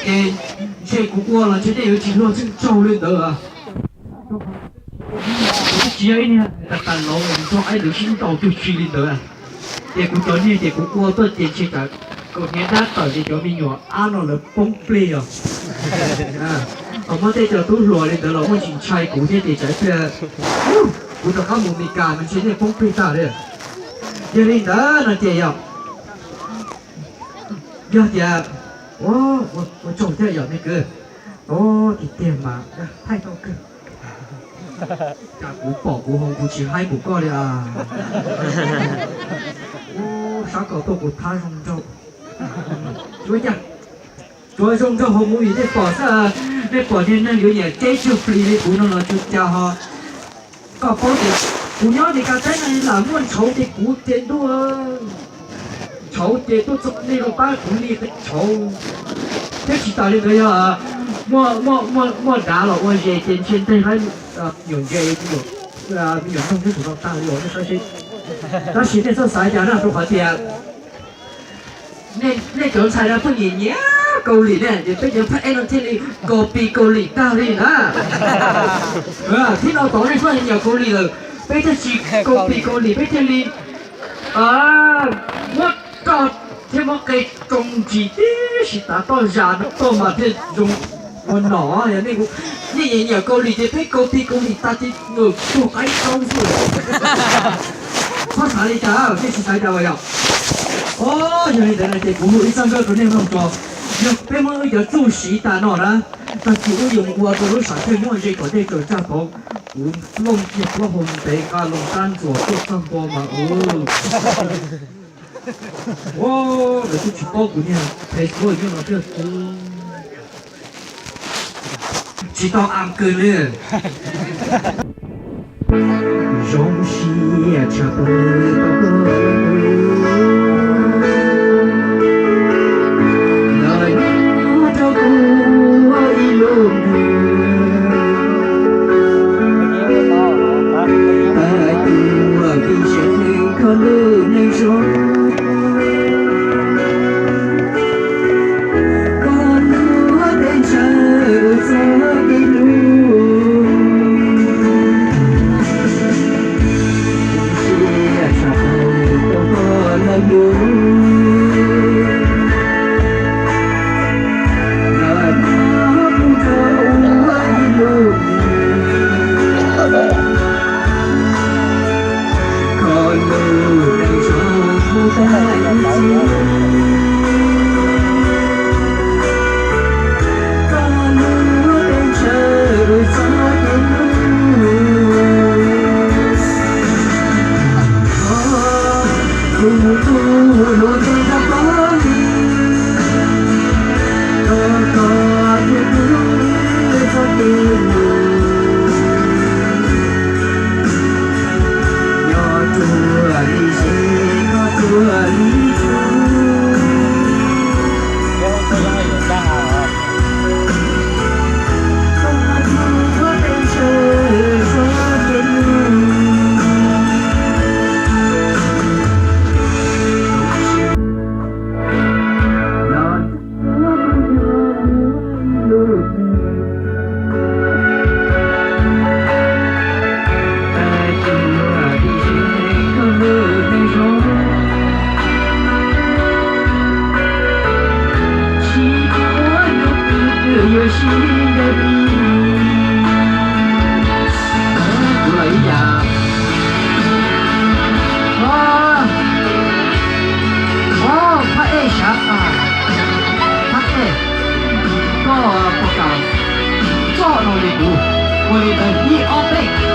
Ces ntshe kuv ua los ntshe nej yuav tsis luag txheej tsaug li ntawd. Kuv twb tsis yog ib niag tas tas laus nrog aib ntawd sib ntaus twg tsi li ntawd. Ces kuv cov niag ces kuv ua tuaj ces ntshe tsam kaus hniav dab tawm ces cov me nyuam ab no lawv poob plig os. Thaum muab tej cov tub hluas li ntawd los muaj tsis ntshai kuv thiab ces tsam pliag kuv rov qab mus Meskas mas ntshe nej poob plig tag li. Yog li ntawd no ces yog, yog tias ua tsaug thiab yom me kwv. Tiag tiag mas thaij tau kawg. Cas kuv pom kuv hoo kuv tsis haib npaum koj li as. Sab ko tuaj kuv thab zoo nraug. Tsuav zoo nraug hauv movie nej pom xwb, nej pom niag neeg yuav nyiam ceb tsawg plis li kuv no los tsuas cas ho. Koj paub tias kuv nyob Meskas teb no lam muaj ntshauv ces kuv ces ntuj, ntshauv ces tuaj txog nej los pab kuv li qe ntshauv. Thiab tsis tas li ntawd yog muaj dav los ua zes ces ntshe nteg laib me nyuam ntse, me nyuam noog twb tus no tag li os. Tab sis nej txhob xav cas na rau qhov tias nej cov ntxhais no pheej nyiam nyiam Kaus Lim ne, ces peb cov phab ej no thiaj li copy Kaus Lim tag li na. Thaum no tod nej txhob nyiam Kaus Lim lawm, peb thiaj tsis copy Kaus Lim, peb thiaj li muab roj thiab muab qe tsoo ntsis tib si tav toj zas no tuaj mas thiaj zoo ua nom. Nej nyiam nyiam Kaus Lim ces peb copy Kaus Lim tag ces nws tuag qaib qaub xwb. Txhob xav li cas, nej tsis xav cas los yog. Yog li ntawd no ces kuv hu ib txoj nkauj rau nej mloog tso. Yog peb muab wb cov txuj siv tas no na, tag kis wb yuav mus ua rau lub sam thawj nyob ze kom dej tsaws tsaj tod. Kuv looj kiag plaub hau ntev nqa loo tab ntxuas tuaj txog ntua mas ua, lawv twb tsis paub kuv niag Facebook nyob no thiab. Tsis tau am kawg li. Zoo siab tshaj plaws tau koj los nyob rau kuv ib lub ntuj. Tag tuaj vim zeem koj lub neej zoo. Koj muab peb ntshaw txoj kev hlub. Siab tshaj plaws tau koj los nyob. Los nyob kuv rau ua ib lub ntuj. Koj lub neej zoo kuv tag ib txhis. Koj lub neej ntshaw txoj kev hlub. Kuv mus kuv lub ntiaj teb li, koj koj thiab kuv txoj kev hlub. Nyob ruaj li zes, koj ruaj li tsuv. Kuv los ib yam. Phab ej sav tas, phab ej, koj puas kam txoj no li kuv? Ua li ntawd ib ob peb.